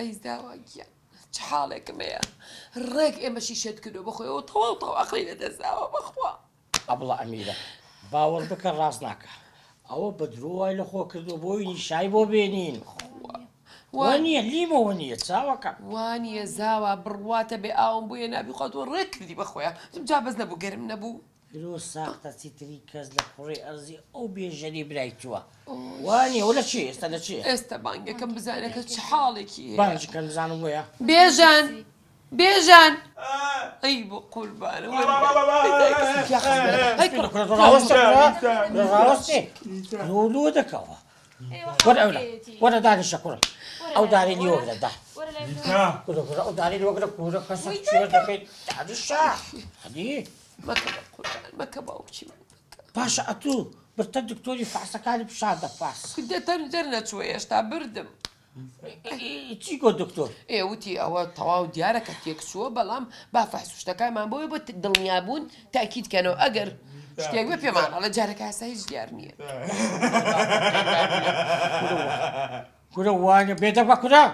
ئەی زاوا گیان چ حاڵێکم هەیە ڕێک ئێمەشی شێت کردووە بەخۆیەوە تەواو تەواو ئەقڵی لەدەست داوە بەخوا. ئەبڵە ئەمیرە باوەڕ بکە ڕاست ناکا ئەوە بە درۆ وای لە خۆ کردوە بۆی نیشای بۆ بێنین وا نییە لیمەوە نییە چاوەکەم. وا نییە زاوا بڕواتە بێ ئاوم بۆ هێنابی خوا تۆ ڕێک کردی بەخۆیا جا بەس نەبوو گەرم نەبوو. درۆ ساختە چیتری کەس لە کوڕی ئەرزی ئەو بێژەری برای تووە وا نییە وە لە چێ ئێستا لە چێ؟ ئێستا بانگەکەم بزانە کە چ حاڵێکی هەیە. بانگی کەن بزانم وەیە. بێژەن بێژەن ئەی بۆ قوربانە وەرە ڕاوەستە ڕاوەستێ لۆ دەکەوە وەرە ئەورە وەرە دانیشە کوڕم ئەو دارەی لێوەگرە دا کورە کورە ئەو دارەی لێوەگرە کورە کەسە چێر دەکەیت دانیشە هەدی مەکە بە قوربان مەکە باوکی من باشە ئەتوو برتە دکتۆری فاسەکانی پیشان دە فاس دەتەن دەرنەچووە هێشتا بردم چی گۆت دکتۆر؟ ئێ وتی ئەوە تەواو دیارە کە تێکچووە بەڵام با فەحس و شتەکانمان بۆیە بۆ دڵنیابوون تاکید کەنەوە ئەگەر شتێک بێ پێمان ئەڵێ جارەکە ئاسا هیچ دیار نییە. کورە وانە بێدەنگ بە کورە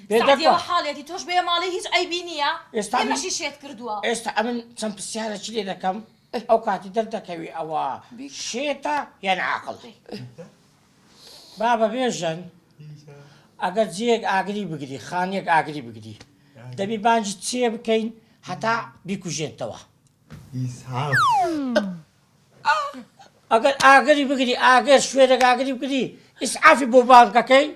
بێدەنگ بە. سەعدیەوە حاڵیەتی تۆش بێ ماڵی هیچ عەیبی نییە ئێستا من ئێمەشی شێت کردووە. ئێستا ئەمن چەند پرسیارێکی لێ دەکەم ئەو کاتی دەردەکەوی ئەوە شێتە یان عاقڵ. بابە بێژەن ئەگەر جێیەک ئاگری بگری خانیەک ئاگری بگری دەبی بانگی چێ بکەین هەتا بیکوژێنتەوە. ئەگەر ئاگری بگری ئاگر شوێنێک ئاگری بگری ئیسعافی بۆ بانگەکەی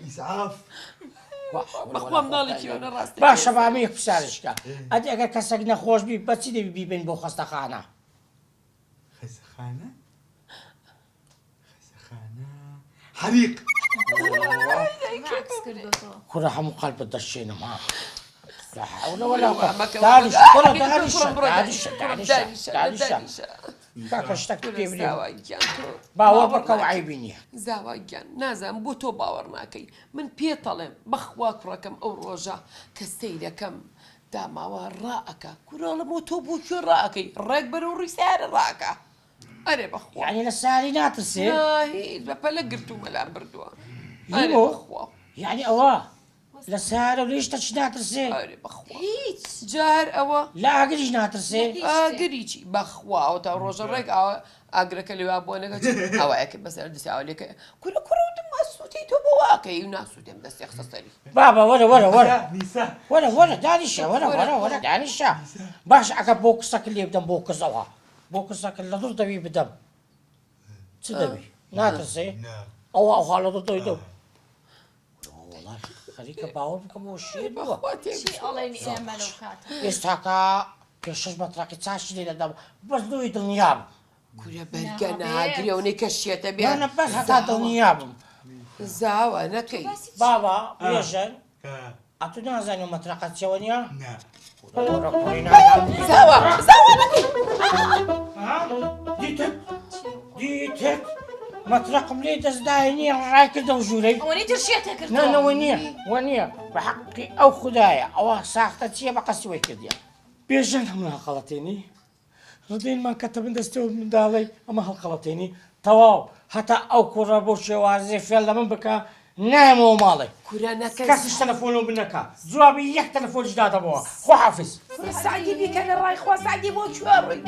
باشە با من یەک پرسیارێک بکەم ئەدی ئەگەر کەسێک نەخۆش بی بەچی دەبی بیبەین بۆ خەستەخانە؟ خەستەخانە؟ خەسەخانە حەریق. کورە هەموو قەلبت دەشێنم ها لا حول ولا قوة دانیشە کوڕە دانیشە دانیشە دانیشە دانیشە کاکە شتەکت پێ بلێم باوەڕ بکە و عەیبی نییە. زاوا گیان نازانم بۆ تۆ باوەڕ ناکەی من پێتەڵێم بەخوا کوڕەکەم ئەو ڕۆژە کە سەیرەکەم داماوە ڕائەکا کورە ئەڵێم ئەوە تۆ بۆ کوێ ڕائەکەی ڕێک بەرەو ڕووی سەیارە ڕائەکا ئەرێ بەخوا. یەعنی لە ساری ناترسێ؟ نا هیچ بە پەلە گرتوومە لام بردووە. ئەرێ لیمۆ بەخوا. یەعنی ئەوە لە سارە و لە هیچ شتەکیش ناترسێ؟ ئەرێ بەخوا. هیچ. جا هەر ئەوە. لە ئاگریش ناترسێ؟ لە هیچ شتێک. ئاگری چی بەخوا ئەوەتا ڕۆژە ڕێک ئاوا ئاگرەکە لەویا بووە نەکە چی ئاوایەکە بەسەر دەستی ئاوا لێکە کورە کورە وتم ئەسووتێی تۆ بۆ وا ئەکەی و ناسووتێم دەستی خستە سەری. بابە وەرە وەرە وەرە نیسا وەرە وەرە دانیشە وەرە وەرە وەرە دانیشە باشە ئەگەر بۆ کسەکە لێ بدەم بۆ کز ئەوها بۆ کەسەکە لە دڵ دەوی بدەم چ دەبی ناترسێ ئەوە ئەوها لە دڵ دەوی دەم خەریکە باوەڕ بکەم بۆ شێر بووە ئێستاکە پێشش مەترەقی چاشی لێ دەدەم بەس لۆی دڵنیا بم کورە بەرگە ناگرێ و نەی کە شێتە بێ نە بەس هەتا دڵنیا بم زاوە نەکەی بابا بێژەن ئەتو نازانی ئەو مەترەقە چیەوە نیە؟ نا. زاوا زاوا نەکەی. دیتت دیتت مەترەقم لێ دەست دایە نییە ڕای کردەوە ژوورەی ئەوەنەی تر شێتە کردەوە. نا نەوە نییە وە نییە بە حەقی ئەو خودایە ئەوە ساختە چییە بە قەستی وەی کردیە بێژەن هەموو هەڵخەڵەتێنی ڕدێنمان کەتە بن دەستەوە منداڵەی ئەمە هەڵخەڵەتێنی تەواو هەتا ئەو کوڕە بەو شێوازەی فێڵ لە من بکا نایەمەوە ماڵێ کورە نەکەی کەسیش تەلەفۆنم نەکا جوابی یەک تەلەفۆنیش نادەمەوە خواحافیز. کورە سەعدی بیکەنە ڕای خوا سەعدی بۆ کوێ ئەڕۆی.